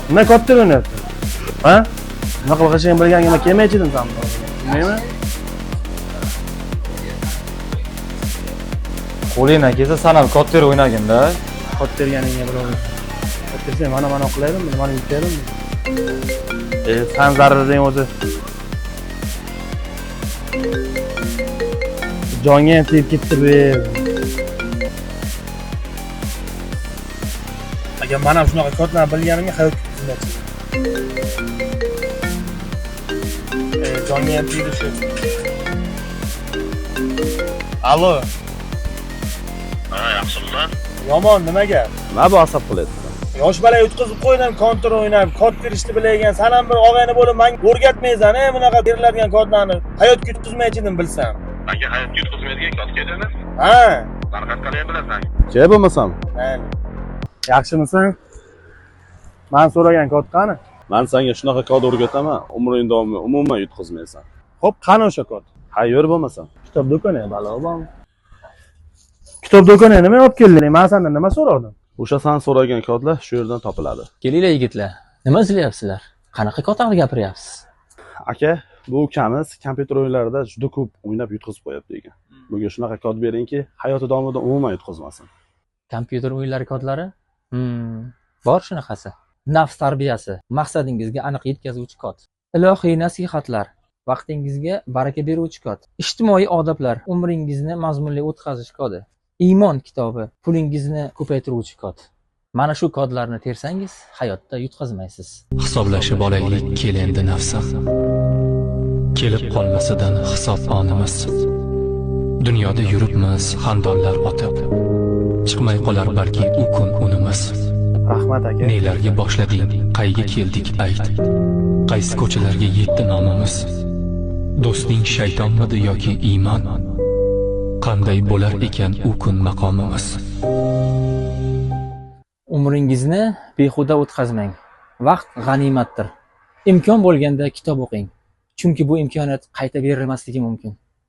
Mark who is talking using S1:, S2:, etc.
S1: Nima katta o'ynayapsan? Ha? Nima qilib qilishingni bilganga kelmaychi edim san. Tushundingmi?
S2: Qo'lingdan kelsa san ham katta o'ynagin-da.
S1: Katta berganingga birovni. Katta bersang mana mana qilaydimi, nimani yutadimi? San zararding o'zi. Jonga ham tegib ketdi bu. Agar men ham shunaqa kodlarni bilganimga hayot kutmoqchi. Jonga ham tegdi shu. Allo.
S3: Ha, yaxshimisan?
S1: Yomon nima gap?
S4: Nima bu asab qilyapti?
S1: Yosh bola yutqizib qo'ydim, kontur o'ynab, kod berishni bilgan. San ham bir og'ayni bo'lib menga o'rgatmaysan, bunaqa beriladigan kodlarni. Hayotga yutqizmaychi edim bilsam.
S3: Menga hayotga yutqizmaydigan kod kerakmi?
S1: Ha.
S3: Qanaqa qalay bilasan?
S4: Ke bo'lmasam?
S1: Mayli. Yaxshimisan? Men so'ragan kod qani?
S4: Men senga shunaqa kod o'rgataman, umring davomida umuman yutqizmaysan.
S1: Xo'p, qani o'sha kod?
S4: Ha, yur bo'lmasam.
S1: Kitob do'koni balo bormi? Kitob do'koniga nima olib kelding? Men sendan nima so'radim?
S4: O'sha san so'ragan kodlar shu yerdan topiladi.
S5: Kelinglar yigitlar. Nima izlayapsizlar? Qanaqa kod haqida gapiryapsiz?
S4: Aka, bu ukamiz kompyuter o'yinlarida juda ko'p o'ynab yutqizib qo'yapti ekan. Bunga shunaqa kod beringki, hayoti davomida umuman yutqizmasin.
S5: Kompyuter o'yinlari kodlari? Bor shunaqasi. Nafs tarbiyasi, maqsadingizga aniq yetkazuvchi kod. Ilohiy nasihatlar, vaqtingizga baraka beruvchi kod. Ijtimoiy odoblar, umringizni mazmunli o'tkazish kodi. Iymon kitobi, pulingizni ko'paytiruvchi kod. Mana shu kodlarni tersangiz, hayotda yutqazmaysiz.
S6: Hisoblashib olaylik, kel endi nafsim. Kelib qolmasidan hisob onimiz. Dunyoda yuribmiz xandonlar otib. Chiqmay qolar balki u kun unimiz.
S1: Rahmat aka.
S6: Nelarga boshlading, qayga keldik ayt. Qaysi ko'chalarga yetdi nomimiz. Do'sting shaytonmidi yoki iymon? Qanday bo'lar ekan u kun maqomimiz?
S5: Umringizni behuda o'tkazmang. Vaqt g'animatdir. Imkon bo'lganda kitob o'qing. Chunki bu imkoniyat qayta berilmasligi mumkin.